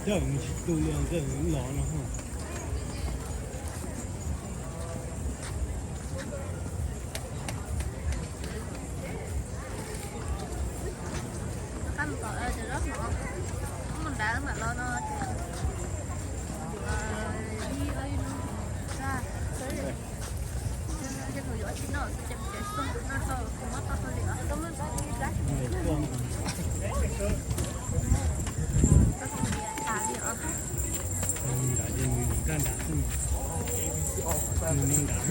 Coj nws tsis tu li, coj nws los no. Qab mus kom cov zaub mov, mus nrad mam los no ces yuav, yuav tsis noj ces mus kev xoj no tau, kuv muab tau hauj lwm os. Nrad ces mus nrad xwb, mus nrad.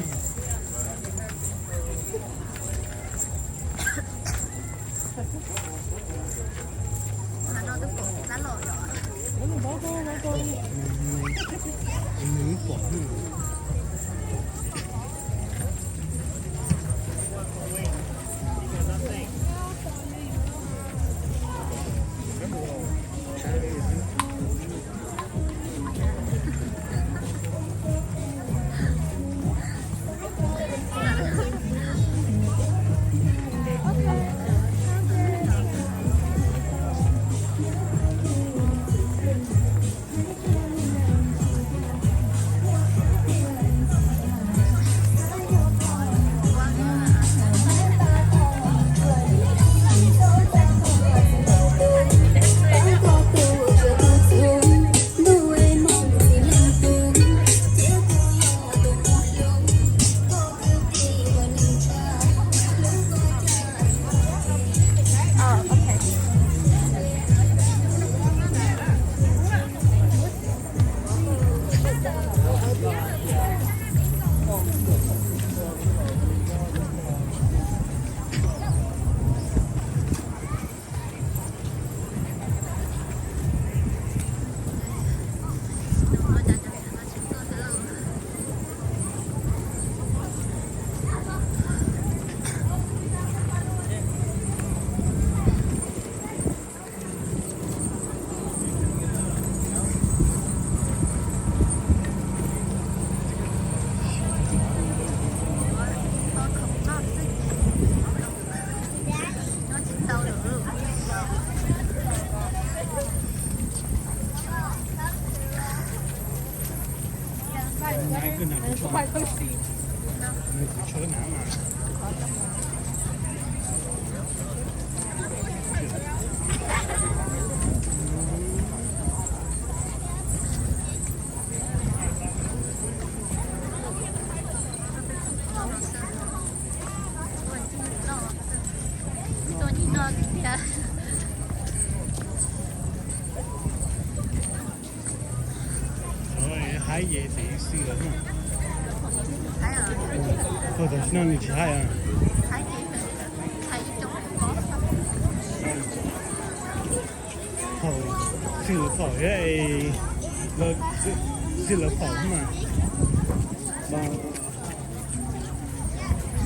Haib ces xis xwb lawm. Thaum tam sim no nws tsis haib. Thaum xwb lawv pom thiab, xwb lawv pom mas.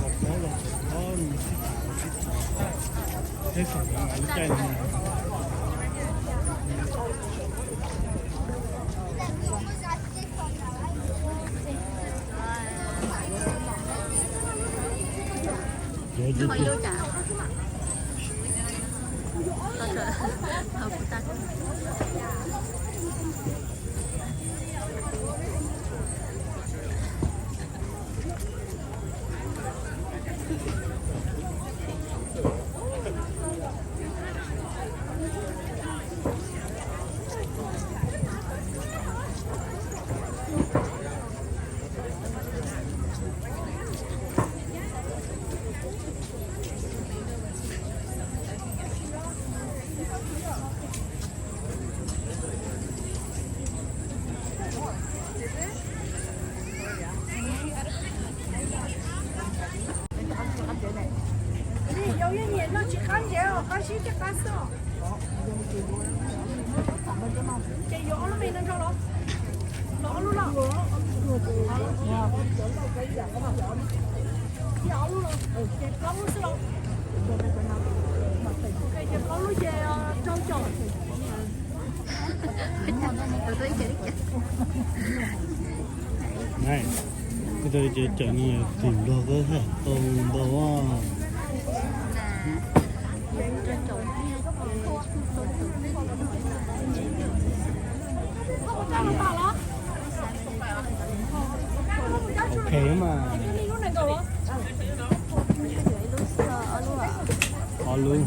Los qhov los qhov nws sib tham sib tham, thiab saum no lub caij no. Yog nyiam no tsis qab ntsev os, qab sib thiaj qab xwb os. Ces yuav ob lub me no nrog los, los ob lub los. Ces ob lub los, ces plaub lub xwb los. Ces plaub lub ces rau caum. Kuv tau cov cawm no tim nplog koj haj tau ntau. Phem mas. Ob lub. Ob lub.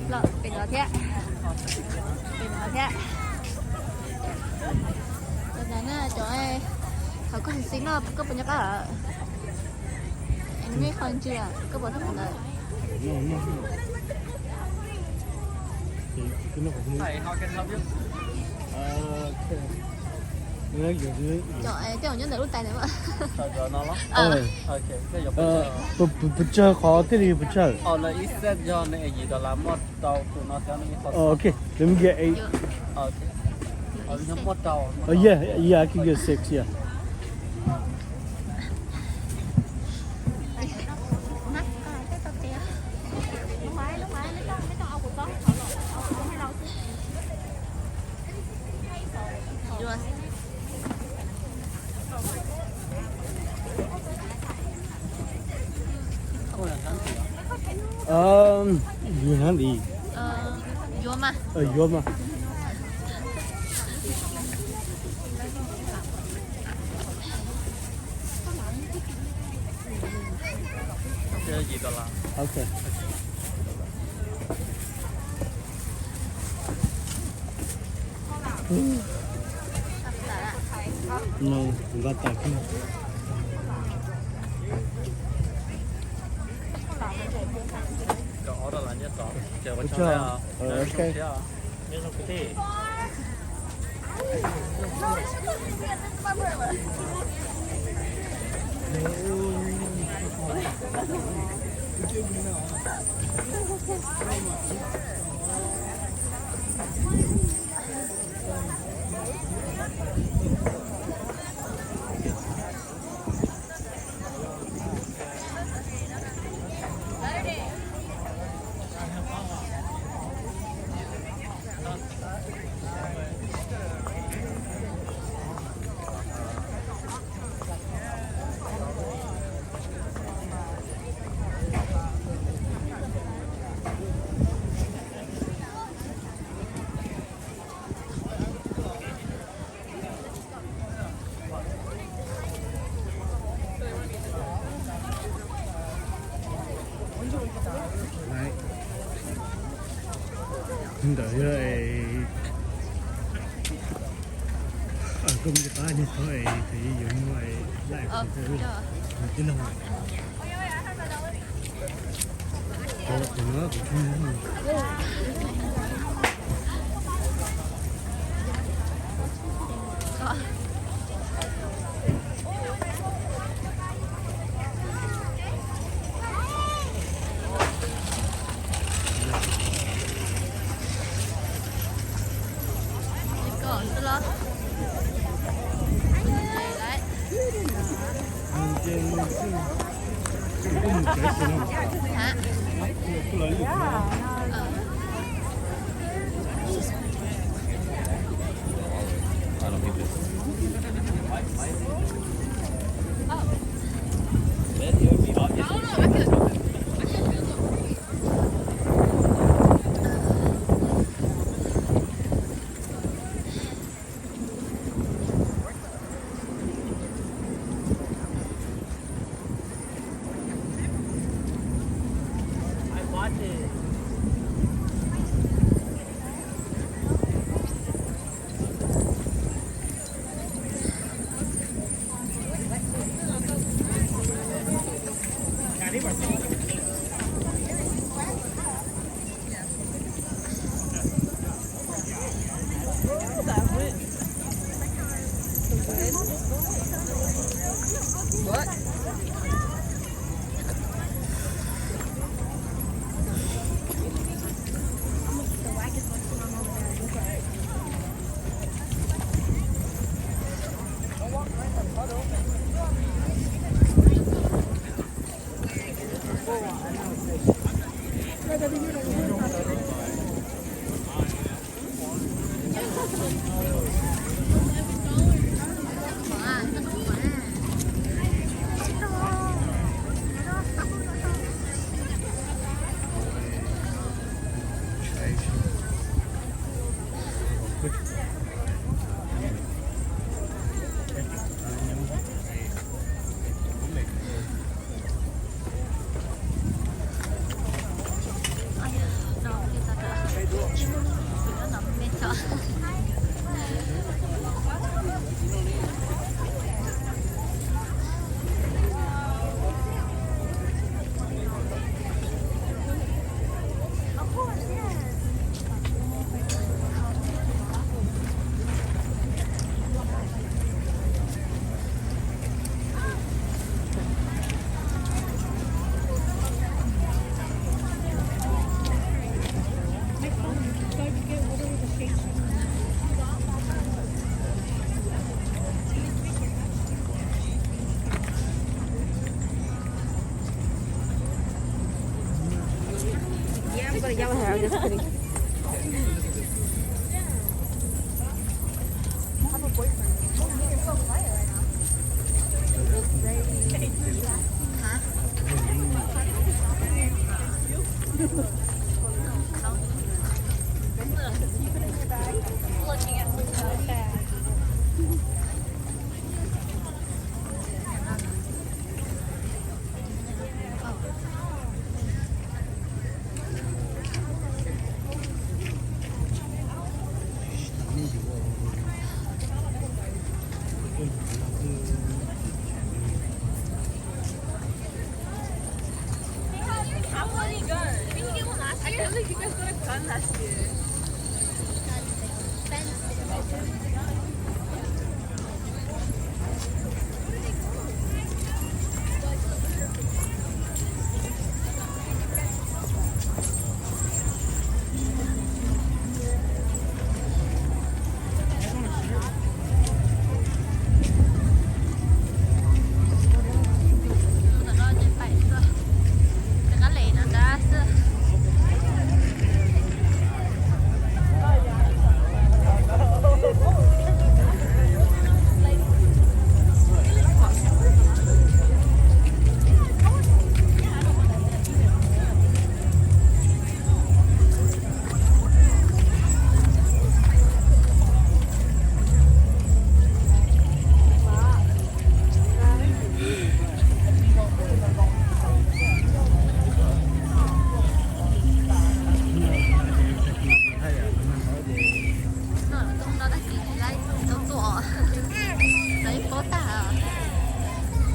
Los pem no thiab, pem no thiab. Cov ntawd na cov, thaum koj xis xis no koj puas nco qab lawm? Es nws muaj qhov ntsis koj puas hnov ntawd? Cov, es, tej zaum nyob ntawm lub tais ntawd mas. Puas tsawg qhov thiaj li puas tsawg? Ok, let me get eight. Oh, yeah, yeah, I can get six, yeah. Um, you handy. Yuav mas. Yuav mas. Ok. No, nqa tas kiag. Ua tsaug. Ok. Ntawd yog, koj mus qab niag thab es thaum yuav muaj laj tib no.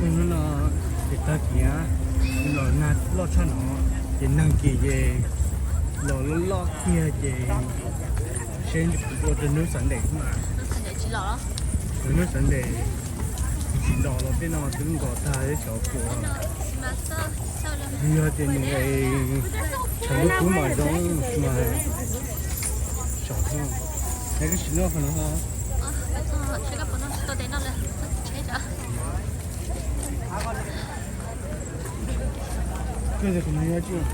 Hnub no ces tag kis los nag loj tshaj no, ces neeg kis ces los loj loj kiag ces seb ua rau hnub sawv ntes mas. Hnub sawv ntes tsis los los peb no twb nkaus tag ib cov kua. Yog tias nws tshav ntuj kub mas zoo mas tsom no. Es koj sim noj qhov no ho. Koj sim qhov no nyob tsis.